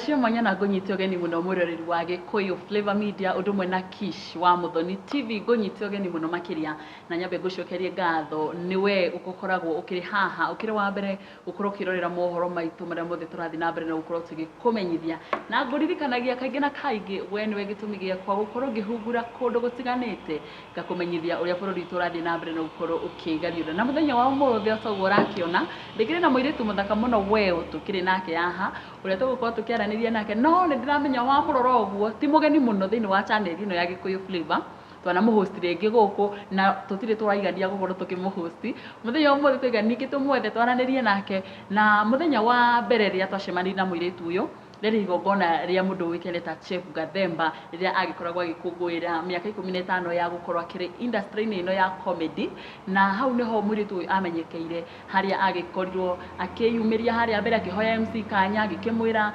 Ngatho cia mwanya na ngũnyite ũgeni mũno mwĩroreri wa Gĩkũyũ Flavor Media, ũndũ ũmwe na Kish wa Muthoni TV. Ngũnyite ũgeni mũno makĩria na nyambe ngũcokerie ngatho nĩ we ũkoragwo ũkĩrĩ haha ũkĩrĩ wa mbere gũkorwo ũkĩrorera mohoro maitũ marĩa mothe tũrathiĩ na mbere na gũkorwo tũgĩkũmenyithia, na ngũririkanagia kaingĩ na kaingĩ we nĩwe gĩtũmi gĩakwa gũkorwo ngĩhungura kũndũ gũtiganĩte, ngakũmenyithia ũrĩa bũrũri witũ ũrathiĩ na mbere na gũkorwo ũkĩgariũra. Na mũthenya wa ũmũthĩ, o ta ũguo ũrakĩona, ndĩkĩrĩ na mũirĩtu mũthaka mũno weũ tũkĩrĩ nake haha, ũrĩa tũgũkorwo tũkĩaranĩria nake. No nĩ ndĩramenya wamũrora ũguo ti mũgeni mũno thĩinĩ wa channel ĩno ya Gĩkũyũ Flavor. Twanamũhost rĩngĩ gũkũ na tũtirĩ tũraigania gũkorwo tũkĩmũhost. Mũthenya wa ũmũthĩ twaiga ningĩ tũmwethe twaranĩrie nake. Na mũthenya wa mbere rĩrĩa twacemanirie na mũirĩtu ũyũ, rĩarĩ igongona rĩa mũndũ ũĩkaine ta Chef Gathemba, rĩrĩa agĩkoragwo agĩkũngũĩra mĩaka 15 ya gũkorwo akĩrĩ industry-inĩ ĩno ya comedy. Na hau nĩho mũirĩtu ũyũ amenyekeire, harĩa agĩkorirwo akĩyumĩria harĩa mbere, akĩhoya MC kanya, agĩkĩmwĩra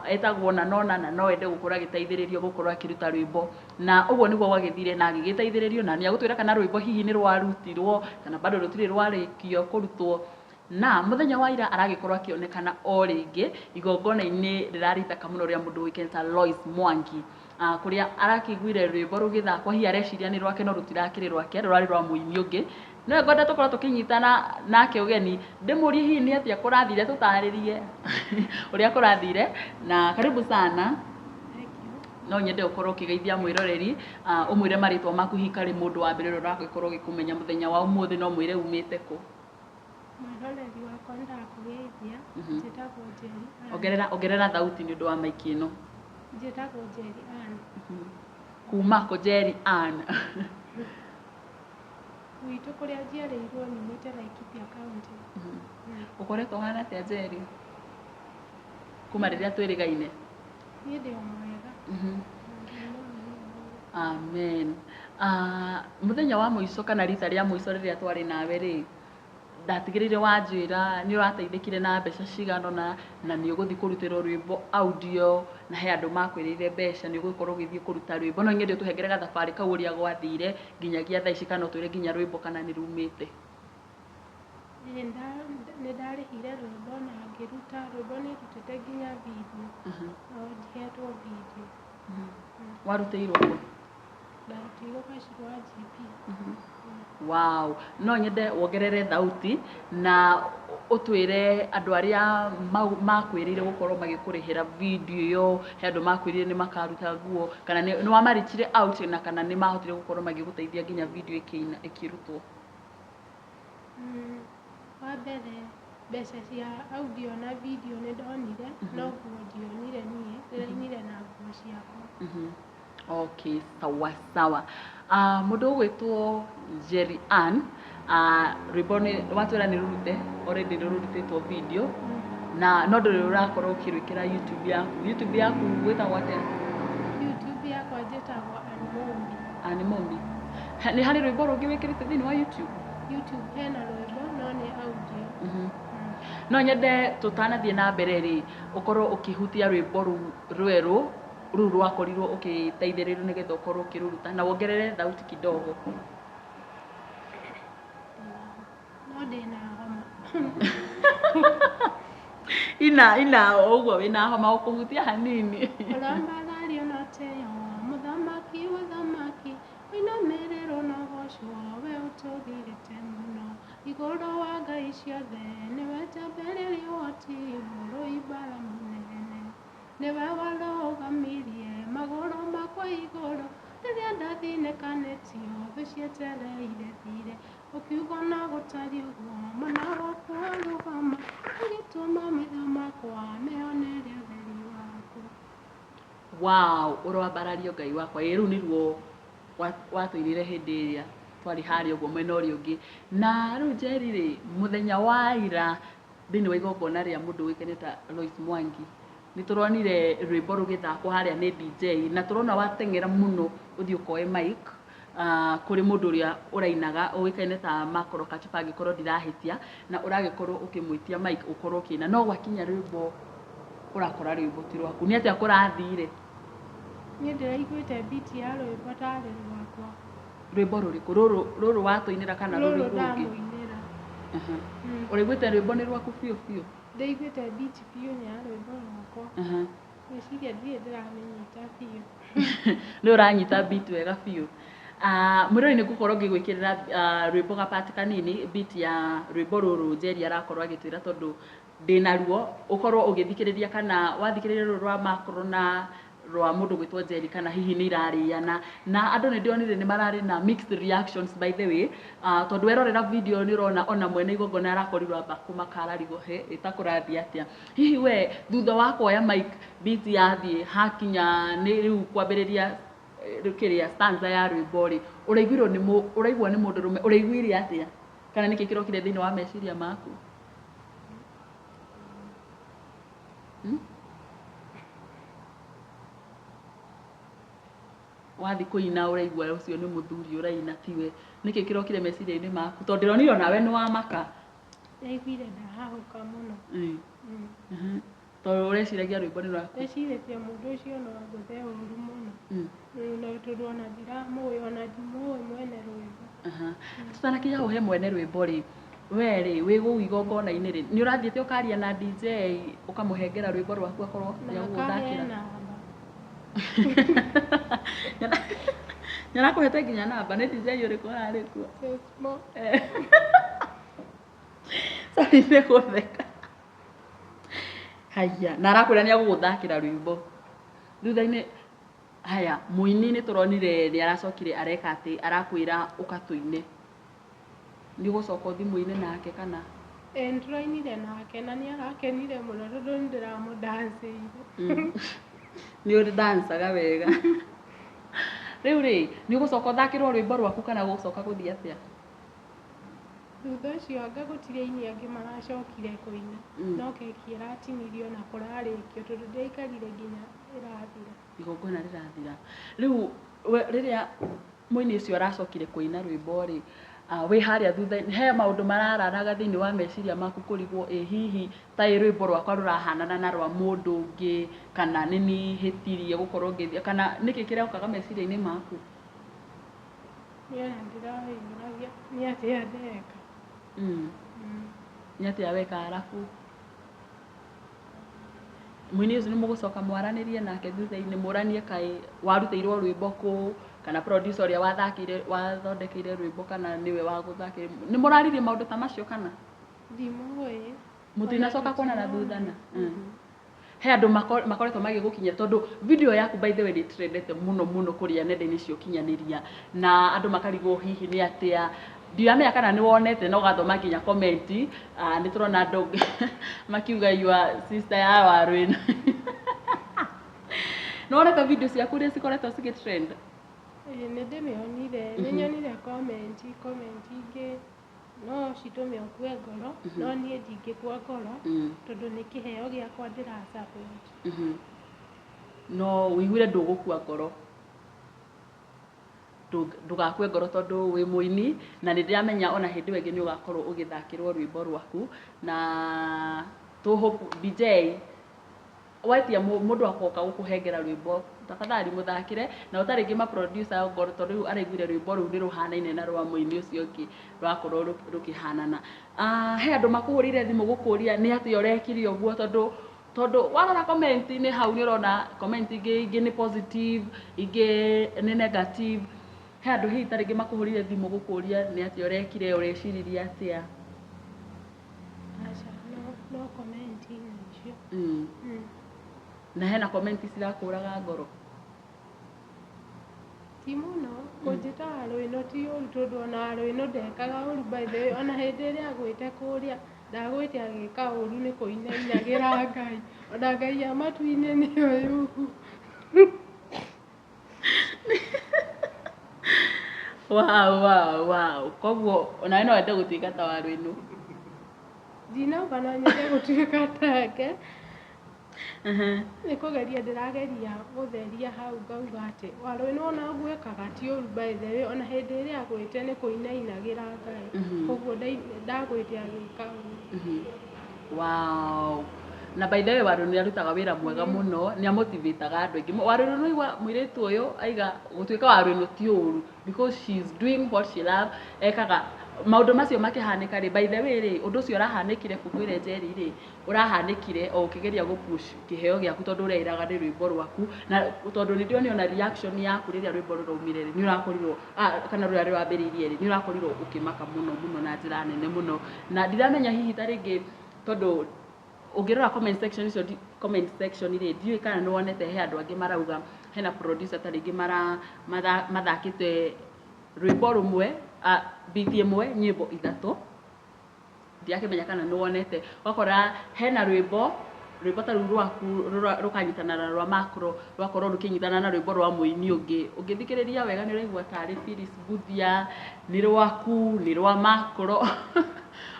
etagwo na nona na no ende gũkorwo agĩteithĩrĩrio gũkorwo akĩruta rwĩmbo. Na ũguo nĩguo gwagĩthire na agĩgĩteithĩrĩrio, na nĩ agũtwĩra kana rwĩmbo hihi nĩ rwarutirwo kana bado rũtirĩ rwarĩkio kũrutwo. Na mũthenya wa ira aragĩkorwo akĩonekana o rĩngĩ igongona-inĩ rĩrarĩ ithaka mũno rĩa mũndũ ũĩkaine ta Lois Mwangi, kũrĩa arakĩiguire rwĩmbo rũgĩthakwo, hihi areciria nĩ rwake, no rũtirakĩrĩ rwake, rũrarĩ rwa mũini ũngĩ. No ngwenda tũkorwo tũkĩnyitana nake ũgeni, ndĩmũrie hihi nĩ atĩa kũrathire, tũtarĩrie ũrĩa kũrathire. Na karibu sana. Thank you. No nyende ũkorwo ũkĩgeithia mwĩroreri, ũmwĩre marĩtwa maku, hihi karĩ mũndũ wa mbere ũrĩa ũragĩkorwo ũgĩkũmenya mũthenya wa ũmũthĩ, no mwĩre umĩte kũ. Mwĩroreri wakwa, ndakũgeithia. Njĩtagwo Njeri Ann. Ongerera, ongerera thauti nĩ ũndũ wa maiki ĩno. Njĩtagwo Njeri Ann. Kuma kũ, Njeri Ann? Gwitũ kũrĩa njiarĩirwo nyumĩte Laikipia County. Ũkoretwo ũhana atĩa, Njeri, kuma rĩrĩa twĩrĩgaine? Niĩ ndĩ o mwega. Amen. Mũthenya wa mũico kana rita rĩa mũico rĩrĩa twarĩ nawe rĩ, ndatigĩrĩire wanjĩra nĩ ũrateithĩkire na mbeca cigana ũna na nĩ ũgũthiĩ kũrutĩrwo rwĩmbo audio, na he andũ makwĩrĩire mbeca nĩ ũgũkorwo ũgĩthiĩ kũruta rwĩmbo. No nyende ũtũhengere gathabarĩ kau ũrĩa gwathire nginyagia thaa ici, kana ũtwĩre nginya rwĩmbo kana nĩ rumĩte. Ĩĩ, nĩ ndarĩhire rwĩmbo na ngĩruta rwĩmbo, nĩ ndutĩte nginya video, no ndihetwo video. Warutĩirwo kũ? Ndarutĩirwo Gacirũ wa GP. Wow, no nyende wongerere thauti na ũtwĩre andũ arĩa makwĩrĩire gũkorwo magĩkũrĩhĩra video ĩyo. He andũ makwĩrire nĩ makaruta nguo, kana nĩ wamarichire out, na kana nĩ mahotire gũkorwo magĩgũteithia nginya video ĩkĩrutwo? Wa mbere, mbeca cia audio na video nĩ ndonire, no nguo ndionire, niĩ ndĩrainire na nguo ciakwa. Okay, sawa sawa. Mũndũ ũgwĩtwo Jerry Ann, rwĩmbo nĩ watwĩra nĩ rũrute, already nĩ rũrutĩtwo video na no ndũrĩ ũrakorwo ũkĩrwĩkĩra YouTube yaku. YouTube yaku wĩtagwo atĩa? YouTube yakwa njĩtagwo Ann Mumbi. Ann Mumbi. Nĩ harĩ rwĩmbo rũngĩ wĩkĩrĩte thĩinĩ wa YouTube? YouTube hena rwĩmbo, no nĩ audio. No nyende tũtanathiĩ na mbere rĩ, ũkorwo ũkĩhutia rwĩmbo rũu rwerũ rũu rwakorirwo ũgĩteithĩrĩrio nĩgetha ũkorwo ũkĩrũruta, na wongerere thauti kidogo. No ndĩna homa. Ina ina ũguo wĩna homa, ũkũhutia hanini. Ũrambarario na tĩo, mũthamaki wa thamaki, ũinamĩrĩrwo na ũgocwo, we ũtũgĩrĩte mũno igũrũ wa ngai ciothe, nĩwe njambĩrĩria ũhoti, mũrũi mbara mũnene, nĩwe warũgamirie magũrũ makwa igũrũ rĩrĩa ndathinĩkanĩtio, thũ cietereire thire, ũkiuga na gũtariĩ ũguo, mwena waku warũgama, ũgĩtũma maitho makwa meonere ũtheri waku. Wow, ũroambarario Ngai wakwa. Ĩ rĩu nĩruo watũinĩire hĩndĩ ĩrĩa twarĩ harĩa ũguo mwena ũrĩa ũngĩ. Na rĩu Njeri rĩ, mũthenya wa ira thĩinĩ wa igongona rĩa mũndũ ũĩkaine ta Lois Mwangi, nĩ tũronire rwĩmbo rũgĩthakwo harĩa nĩ DJ, na tũrona wateng'era mũno ũthiĩ ũkoe mic kũrĩ mũndũ ũrĩa ũrainaga ũĩkaine ta Makoro Kachupa, angĩkorwo ndirahĩtia, na ũragĩkorwo ũkĩmwĩtia mic ũkorwo ũkĩina, no gwakinya rwĩmbo ũrakora rwĩmbo ti rwaku. Nĩ atĩa kũrathire? Niĩ ndĩraiguĩte beat ya rwĩmbo tarĩ rwakwa. Rwĩmbo rũrĩkũ? Rũrũ rũrũ watũinĩra kana rũrũ rũrũ rũngĩ? Ndamũinĩra. Ũraiguĩte rwĩmbo nĩ rwaku biũ biũ? Ndĩiguĩte beat biũ nĩ ya rwĩmbo rwakwa. Ngwĩciria ndirĩ ndĩramĩnyita biũ. Nĩ ũranyita beat wega biũ. Mwĩroreri nĩ ngũkorwo ngĩgwĩkĩrĩra rwĩmbo ga part kanini, beat ya rwĩmbo rũrũ Njeri arakorwo agĩtwĩra tondũ ndĩnaruo, ũkorwo ũgĩthikĩrĩria kana wathikĩrĩria rũrũ rwa Macro na rwa mũndũ gwĩtwo Njeri kana hihi nĩ irarĩana. Na andũ nĩ ndĩronire nĩ mararĩ na mixed reactions by the way, tondũ werorera video nĩ ũrona ona mwene igongona arakorirwo amba kũmaka ararigwo he ĩ ta kũrathiĩ atĩa. Hihi we thutha wa kuoya mic beat yathiĩ hakinya nĩ rĩu kwambĩrĩria kĩrĩa stanza ya rwĩmbo rĩ, ũraiguirwo nĩ ũraigua nĩ mũndũrũme, ũraiguire atĩa? Kana nĩkĩ kĩrokire thĩinĩ wa meciria maku? Hmm? Wathiĩ kũina ũraigua ũcio nĩ mũthuri ũraina tiwe. Nĩkĩ kĩrokire meciria-inĩ maku? Tondũ ndĩronire onawe nĩ wamaka. Ndaiguire ndahahũka mũno. Tondũ ũreciragia rwĩmbo nĩ rwaku. Ndecirĩtie mũndũ ũcio no angũthe ũru mũno. Na tondũ ona ndiramũĩ, ona ndimũĩ mwene rwĩmbo. Tutanakinya hau he mwene rwĩmbo rĩ, we rĩ, wĩ kũu igongona-inĩ rĩ, nĩ ũrathiĩte ũkaria na DJ ũkamũhengera rwĩmbo rwaku akorwo Na nĩ akahe agũgũthakĩra? namba. Nĩ arakũhete nginya namba? Nĩ DJ ũrĩkũ ũrarĩ kuo? Sesmo. Sorry nĩ gũtheka. Haiya, na arakwĩra nĩ agũgũthakĩra rwĩmbo. Thutha-inĩ, haya, mũini nĩ tũronire nĩ aracokire areka atĩ arakwĩra ũka tũine. Nĩ ũgũcoka ũthiĩ mũine nake kana? Ĩĩ nĩtũrainire nake na nĩ arakenire mũno tondũ nĩ ndĩramũdancĩire. Nĩ ũdancaga wega. Rĩu rĩ, nĩ ũgũcoka ũthakĩrwo rwĩmbo rwaku kana gũgũcoka gũthiĩ atĩa? Thutha ũcio anga gũtirĩ aini angĩ maracokire kũina, no keki ĩratinirio na kũrarĩkio tondũ ndĩaikarire nginya ĩrathira. Igongona rĩrathira. Rĩu we rĩrĩa mũini ũcio aracokire kũina rwĩmbo rĩ, wĩ harĩa thutha he maũndũ marararaga thĩinĩ wa meciria maku kũrigwo ĩ hihi ta ĩ rwĩmbo rwakwa rũrahanana na rwa mũndũ ũngĩ kana nĩ niĩ hĩtirie gũkorwo ngĩthiĩ kana nĩkĩ kĩrokaga meciria-inĩ maku? Niĩ ona ndĩrawĩyũragia nĩ atĩa ndeka. Nĩ atĩa weka arabu? Mũini ũcio nĩ mũgũcoka mwaranĩrie nake thutha-inĩ mũranie kaĩ warutĩirwo rwĩmbo kũ kana producer ũrĩa wathakĩire wathondekeire rwĩmbo kana nĩwe wagũthakĩire, nĩ mũraririe maũndũ ta macio kana? Ndimũĩ. Mũtinacoka kuonana thutha na? He andũ makoretwo magĩgũkinyia tondũ video yaku by the way nĩ trendete mũno mũno kũrĩa nenda-inĩ cia ũkinyanĩria na andũ makarigwo hihi nĩ atĩa, ndiramenya kana nĩ wonete na ũgathoma nginya comment, nĩ tũrona andũ makiuga your sister ya Waruinu. Nĩ wonete video ciaku ũrĩa cikoretwo cigĩ trend? Ĩĩ nĩ ndĩmĩonire, nĩ nyonire comment, comment ingĩ no citũme ũkue ngoro, no niĩ ndingĩkua ngoro tondũ nĩ kĩheo gĩakwa ndĩra support. No ũiguire ndũgũkua ngoro? Ndũgakue ngoro tondũ wĩ mũini na nĩ ndĩramenya ona hĩndĩ ĩyo ĩngĩ nĩ ũgakorwo ũgĩthakĩrwo rwĩmbo rwaku na tũ hope DJ wetia mũndũ agoka gũkũhengera rwĩmbo tafadhali mũthakĩre na ũtarĩ rĩngĩ ma producer ngoro tondũ rĩu araiguire rwĩmbo rũu nĩ rũhanaine na rwa mũini ũcio ũngĩ rwakorwo rũkĩhanana. He andũ makũhũrĩire thimũ gũkũria nĩ atĩa ũrekire ũguo tondũ tondũ warora comment-inĩ hau nĩ ũrona comment ingĩ ingĩ nĩ positive ingĩ nĩ negative. He andũ hihi ta rĩngĩ makũhũrĩire thimũ gũkũria nĩ atĩa ũrekire ũreciririe atĩa? Aca, no comment icio. Na hena comment cirakũraga ngoro? Ti mũno, kũnjĩta Waruinu ti ũru tondũ ona Waruinu ndekaga ũru by the way, ona hĩndĩ ĩrĩa agwĩte kũrĩa ndagwĩte agĩka ũru nĩ kũina ainagĩra Ngai, ona Ngai a matu-inĩ nĩoĩ ũguo. Wow, wow, wow. Koguo onawe no wende gũtuĩka ta Waruinu? Ndinauga no nyende gũtuĩka take, nĩ kũgeria ndĩrageria gũtheria hau ngauga atĩ Waruinu ona ũguo ekaga ti ũru by the way, ona hĩndĩ ĩrĩa agwĩte nĩ kũina ainagĩra Ngai, koguo ndagwĩte agĩka ũru. Wow. Na by the way Waruinu nĩ arutaga wĩra mwega mũno, nĩ amotivataga andũ aingĩ. Waruinu nĩ waigua mũirĩtu ũyũ aiga gũtuĩka Waruinu ti ũru because she is doing what she love, ekaga Maũndũ macio makĩhanĩka rĩ, by the way rĩ, ũndũ ũcio ũrahanĩkire Bungwĩre Njeri rĩ, ũrahanĩkire o ũkĩgeria gũ push kĩheo gĩaku tondũ ũreĩraga nĩ rwĩmbo rwaku, na tondũ nĩ ndĩronire ona reaction yaku rĩrĩa rwĩmbo rũraumire rĩ, nĩ ũrakorirwo, kana rũrĩa rwambĩrĩirie rĩ, nĩ ũrakorirwo ũkĩmaka mũno mũno na njĩra nene mũno. Na ndiramenya hihi ta rĩngĩ tondũ ũngĩrora comment section icio, comment section rĩ, ndiũĩ kana nĩ wonete he andũ angĩ marauga hena producer ta rĩngĩ mathakĩte rwĩmbo rũmwe, beat ĩmwe, nyĩmbo ithatũ. Ndirakĩmenya kana nĩ wonete, ũgakora hena rwĩmbo, rwĩmbo ta rũu rwaku rũkanyitana na rwa Macro, rũgakorwo rũkĩnyitana na rwĩmbo rwa mũini ũngĩ. Ũngĩthikĩrĩria wega nĩ ũraigua tarĩ Phyllis Mbuthia, nĩ rwaku, nĩ rwa Macro,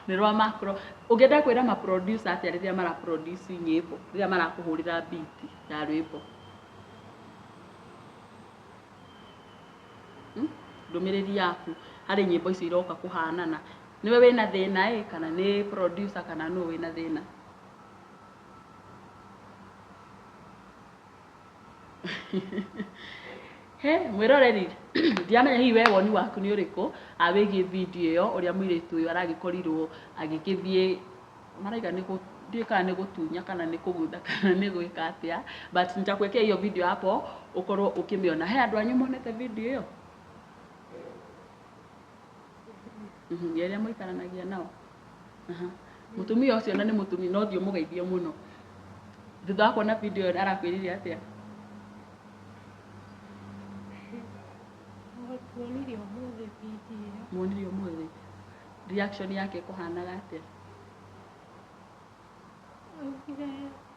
nĩ rwa Macro. Ũngĩenda kwĩra ma producer atĩa rĩrĩa mara produce nyĩmbo, rĩrĩa marakũhũrĩra beat ya rwĩmbo? Ndũmĩrĩri yaku harĩ nyĩmbo icio iroka kũhanana, nĩwe wĩna thĩna ĩ, kana nĩ producer, kana nũ wĩna thĩna? He mwĩroreri, ndiramenya hihi we woni waku nĩ ũrĩkũ wĩgiĩ video ĩyo, ũrĩa mũirĩtu ũyũ aragĩkorirwo agĩkĩthiĩ, maraiga nĩ ndiũĩ kana nĩ gũtunya kana nĩ kũgutha kana nĩ gwĩka atĩa, but nitakuwekea hiyo video hapo ũkorwo ũkĩmĩona. He andũ anyu monete video ĩyo? Arĩa mũikaranagia nao? Mũtumia ũcio na nĩ mũtumia no thiĩ ũmũgeithie mũno. Thutha wa kuona video ĩyo arakwĩrire atĩa? Tuonirio ũmũthĩ video ĩyo. Muonirio ũmũthĩ. Reaction yake ĩkũhanaga atĩa? Augire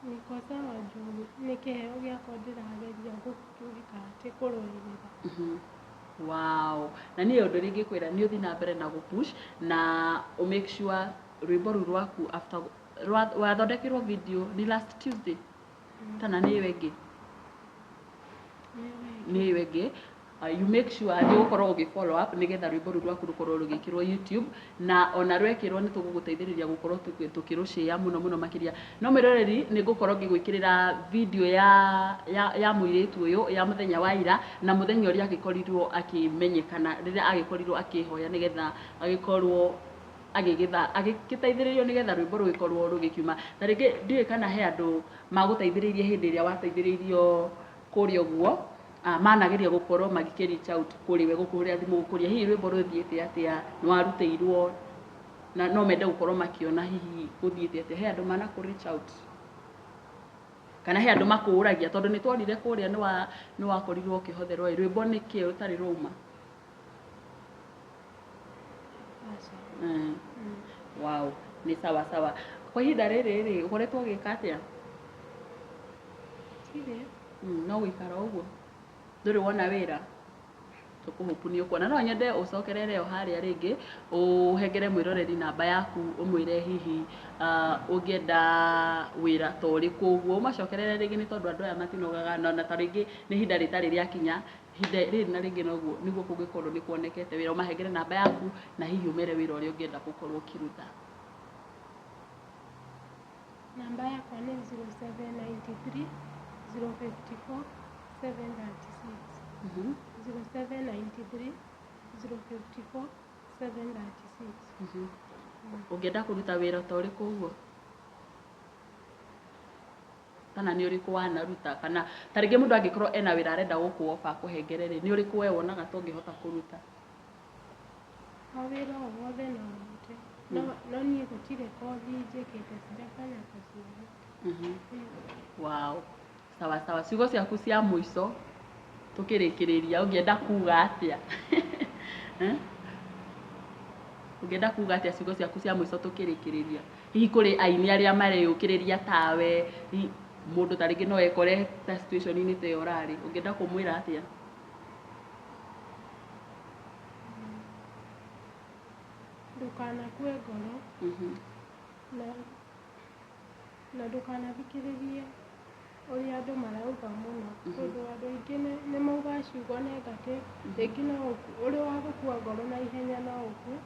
niko sawa juu nĩ kĩheo gĩakwa ndĩrageria gwĩka atĩ kũrũĩrĩra. Wow. Na niĩ ũndũ ũrĩa ingĩkwĩra nĩ ũthiĩ na mbere na gũ-push na ũ make sure rwĩmbo rũu rwaku after wathondekerwo video nĩ last Tuesday kana nĩ ĩyo ĩngĩ? Nĩ ĩyo ĩngĩ. You make sure nĩ ũgũkorwo ũgĩ follow up nĩgetha rwĩmbo rũu rwaku rũkorwo rũgĩkĩrwo YouTube, na ona rwekĩrwo nĩ tũgũgũteithĩrĩria gũkorwo tũkĩrũshare mũno mũno makĩria. No mwĩroreri, nĩ ngũkorwo ngĩgwĩkĩrĩra video ya mũirĩtu ũyũ ya mũthenya wa ira na mũthenya ũrĩa agĩkorirwo akĩmenyekana, rĩrĩa agĩkorirwo akĩhoya nĩgetha agĩkorwo agĩgĩtha agĩgĩteithĩrĩrio nĩgetha rwĩmbo rũgĩkorwo rũgĩkiuma. Ta rĩngĩ ndiũĩ kana he andũ magũteithĩrĩirie hĩndĩ ĩrĩa wateithĩrĩirio kũrĩa ũguo, manageria gũkorwo magĩkĩ reach out kũrĩ we, gũkũhũrĩra thimũ gũkũria hihi rwĩmbo rũthiĩte atĩa, nĩ warutĩirwo, na no mende gũkorwo makĩona hihi gũthiĩte atĩa. He andũ manakũ reach out kana he andũ makũragia, tondũ nĩ twonire kũrĩa nĩ wakorirwo ũkĩhotherwo ĩ, rwĩmbo nĩ kĩ rũtarĩ rwauma? Wow, nĩ sawa sawa. Kwa ihinda rĩrĩ rĩ, ũkoretwo ũgĩka atĩa? No gũikara ũguo, ndũrĩ wona wĩra? Tũkũhũpu nĩ ũkuona. No nyende ũcokerere o harĩa rĩngĩ, ũhengere mwĩroreri namba yaku, ũmwĩre hihi ũngĩenda wĩra ta ũrĩkũ ũguo, ũmacokerere rĩngĩ nĩ tondũ andũ aya matinogaga, na ona ta rĩngĩ nĩ ihinda rĩtarĩ rĩakinya, ihinda rĩrĩ na rĩngĩ noguo nĩguo kũngĩkorwo nĩ kuonekete wĩra, ũmahengere namba yaku na hihi ũmere wĩra ũrĩa ũngĩenda gũkorwo ũkĩruta. Namba yakwa nĩ 0793 054 736. 0793 054 736. Ũngĩenda kũruta wĩra ta ũrĩkũ ũguo? Kana nĩ ũrĩkũ wanaruta? Kana ta rĩngĩ mũndũ angĩkorwo ena wĩra arenda gũkũ offer akũhengere rĩ, nĩ ũrĩkũ we wonaga ta ũngĩhota kũruta? O wĩra o wothe no ndute. No niĩ gũtirĩ kothi njĩkĩte, sijafanya kozi yoyote. Wow. Sawa sawa. Ciugo ciaku cia mũico tũkĩrĩkĩrĩria, ũngĩenda kuga atĩa? Ũngĩenda kuga atĩa ciugo ciaku cia mũico tũkĩrĩkĩrĩria? Hihi kũrĩ aini arĩa mareyũkĩrĩria tawe, hihi mũndũ ta rĩngĩ no ekore ta situation-inĩ ta ĩyo ũrarĩ, ũngĩenda kũmwĩra atĩa? Ndũkanakue ngoro na ndũkanathikĩrĩrie ũrĩa andũ marauga mũno, tondũ andũ aingĩ nĩ maugaga ciugo negative, rĩngĩ no ũrĩ wa gũkua ngoro na ihenya no ũkue.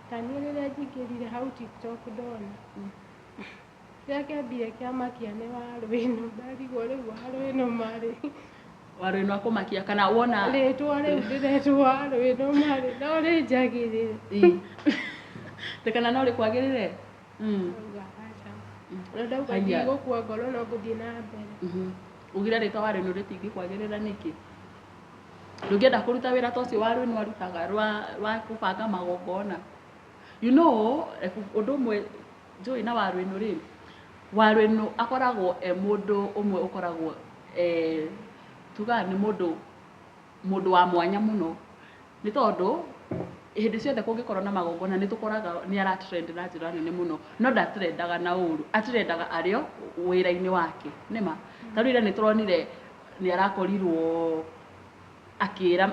Ta niĩ rĩrĩa njingĩrire hau TikTok ndona kĩrĩa kĩambire kĩamakia nĩ waru ĩno, ndarigwo rĩu waru ĩno marĩ. Warwĩno akũmakia kana wona Rĩtwa rĩu ndĩretwo Warwĩno marĩ no rĩnjagĩrĩre. Ĩ. Te kana no rĩkwagĩrĩre? Ndauga aca. Na ndauga Haiya. ndigũkua ngoro no ngũthiĩ na mbere. Ugire rĩtwa Warwĩno rĩtingĩkwagĩrĩra nĩkĩ? Ndũngĩenda kũruta wĩra ta ũcio Warwĩno arutaga rwa kũbanga magongona? You know, ũndũ ũmwe njũĩ na Warwĩno rĩ, Warwĩno akoragwo e mũndũ ũmwe ũkoragwo tugaga nĩ mũndũ wa mwanya mũno, nĩ tondũ hĩndĩ ciothe kũngĩkorwo na magongona nĩ tũkoraga nĩ ara trend na njĩra nene mũno, no ndatrendaga na ũru, atrendaga arĩ o wĩra-inĩ wake, nĩma? Ta rĩu ira nĩ tũronire nĩ arakorirwo akĩra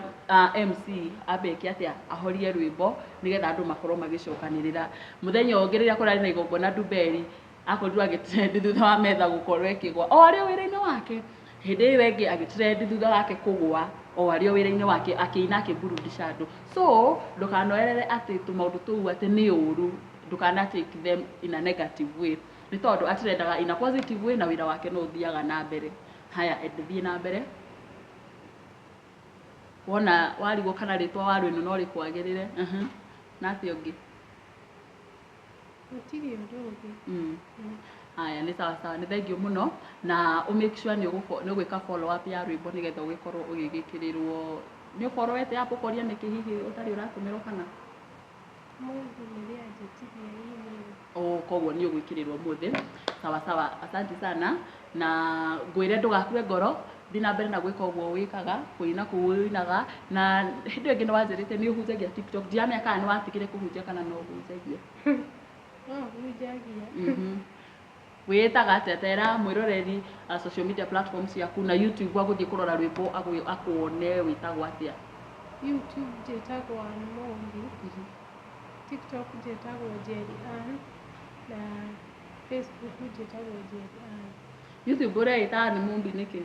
MC ambe eke atĩa, ahorie rwĩmbo nĩgetha andũ makorwo magĩcokanĩrĩra. Mũthenya ũngĩ rĩrĩa kũrarĩ na igongona Ndumberi, akorirwo agĩtrend thutha wa metha gũkorwo ĩkĩgwa, o arĩ o wĩra-inĩ wake. Hĩndĩ ĩyo ĩngĩ agĩtrend thutha wake kũgwa, o arĩ o wĩra-inĩ wake, akĩina akĩburudisha andũ. So ndũkanoerere atĩ tũmaũndũ tũu atĩ nĩ ũru, ndũkana take them in a negative way, nĩ tondũ atrendaga in a positive way na wĩra wake no ũthiaga na mbere. Haya, thiĩ na mbere. Wona warigwo kana rĩtwa Warwĩno no rĩkwagĩrĩre. Na atĩa ũngĩ? Gũtirĩ ũndũ ũngĩ. Haya, nĩ sawa sawa, nĩ thengiũ mũno na ũ make sure nĩ ũgwĩka follow up ya rwĩmbo nĩgetha ũgĩkorwo ũgĩgĩkĩrĩrwo. Nĩ ũforowete app ũkoria nĩkĩ hihi ũtarĩ ũratũmĩrwo kana? Mũthĩ nĩrĩanjĩtirie email. Oh, koguo nĩ ũgwĩkĩrĩrwo ũmũthĩ. Sawa sawa, asante sana. Na ngwĩre ndũgakue ngoro, thiĩ na mbere na gwĩka ũguo wĩkaga, kũina kũu ũinaga. Na hĩndĩ ĩyo ĩngĩ nĩ wanjĩrĩte nĩ ũhunjagia TikTok. Ndiramenya kana nĩ watigire kũhunjia kana no ũhunjagia. No hunjagia. Wĩĩtaga atĩa? Tera mwĩroreri social media platforms ciaku na YouTube gwa gũthiĩ kũrora rwĩmbo akuone wĩtagwo atĩa? YouTube njĩtagwo Ann Mumbi. TikTok njĩtagwo Jerry Ann na Facebook njĩtagwo Jerry Ann. YouTube ũreĩta Ann Mumbi nĩkĩ?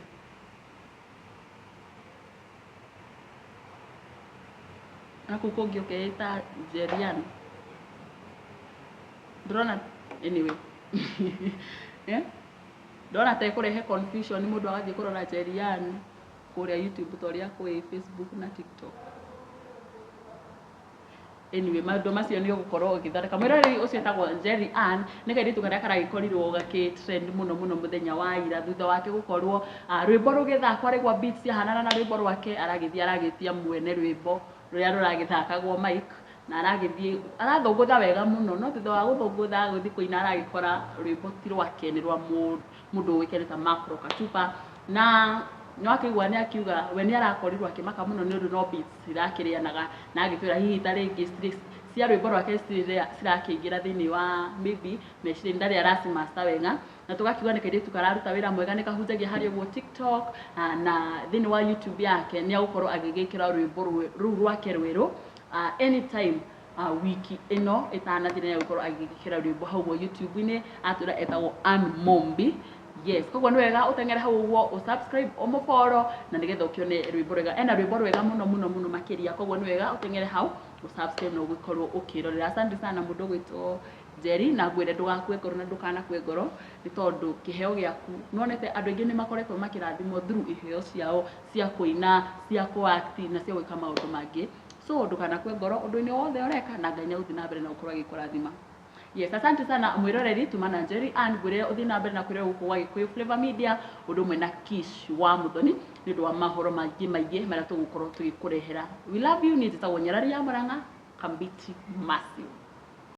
Na kũu kũngĩ ũkeĩta Jerry Ann. Ndũrona anyway. Ndona ta ĩkũrehe confusion mũndũ agathiĩ kũrora Jerry Ann kũrĩa YouTube ta ũrĩa kwĩ Facebook na TikTok. Anyway, maũndũ macio nĩ ũgũkorwo ũgĩthondeka. Mwĩroreri ũcio etagwo Jerry Ann, nĩ kairĩtu karĩa karagĩkorirwo gakĩ trend mũno mũno mũthenya wa ira thutha wake gũkorwo rwĩmbo rũgĩthakwo rĩgwa beats ciahanana na rwĩmbo rwake, aragĩthiĩ aragĩtia mwene rwĩmbo rũrĩa rũragĩthakagwo mic, na aragĩthiĩ arathũngũtha wega mũno, no thutha wa gũthũngũtha gũthiĩ kũina aragĩkora rwĩmbo ti rwake, nĩ rwa mũndũ ũĩkaine ta Macro Katupa. Na nĩ wakĩigua nĩ akiuga we nĩ arakorirwo akĩmaka mũno nĩ ũndũ no beats irakĩrĩanaga, na agĩtwĩra hihi ta rĩngĩ cia rwĩmbo rwake cirakĩingĩra thĩinĩ wa maybe meciria ndarĩ aracimaster wega, na tũgakiuga nĩ kairĩtu kararuta wĩra mwega, nĩ kahunjagia harĩa ũguo TikTok na thĩinĩ wa YouTube yake nĩ agũkorwo agĩgĩkĩra rwĩmbo rũu rwake rwerũ anytime wiki ĩno ĩtanathira nĩ agũkorwo agĩgĩkĩra rwĩmbo hau ũguo YouTube-inĩ, atwĩra etagwo Ann Mumbi. Yes, koguo nĩ wega ũteng'ere hau ũguo, ũsubscribe, ũmũfollow, na nĩgetha ũkĩone rwĩmbo rwega. Ena rwĩmbo rwega mũno mũno mũno makĩria, koguo nĩ wega ũteng'ere hau, ũsubscribe na ũgĩkorwo ũkĩrorera. Asante sana mũndũ ũgwĩtwo Jerry, na ngwĩre ndũgakue ngoro na ndũkanakue ngoro, nĩ tondũ kĩheo gĩaku, nĩwonete andũ aingĩ nĩ makoretwo makĩrathimwo through iheo ciao cia kũina, cia kũ-act na cia gwĩka maũndũ mangĩ. So ndũkanakue ngoro ũndũ-inĩ wothe ũreka, na Ngai nĩ egũthiĩ na mbere na gũkorwo agĩkũrathima. Yes, asante sana mwĩroreri tuma na Jerry Ann, ngwĩre ũthiĩ na mbere na kwĩrora gũkũ gwa Gĩkũyũ Flavor Media, ũndũ ũmwe na Kish wa Mũthoni, nĩ ũndũ wa mahoro maingĩ maingĩ marĩa tũgũkorwo tũgĩkũrehera. We love you, niĩ njĩtagwo Nyarari ya Mũrang'a, Kambiti Massive.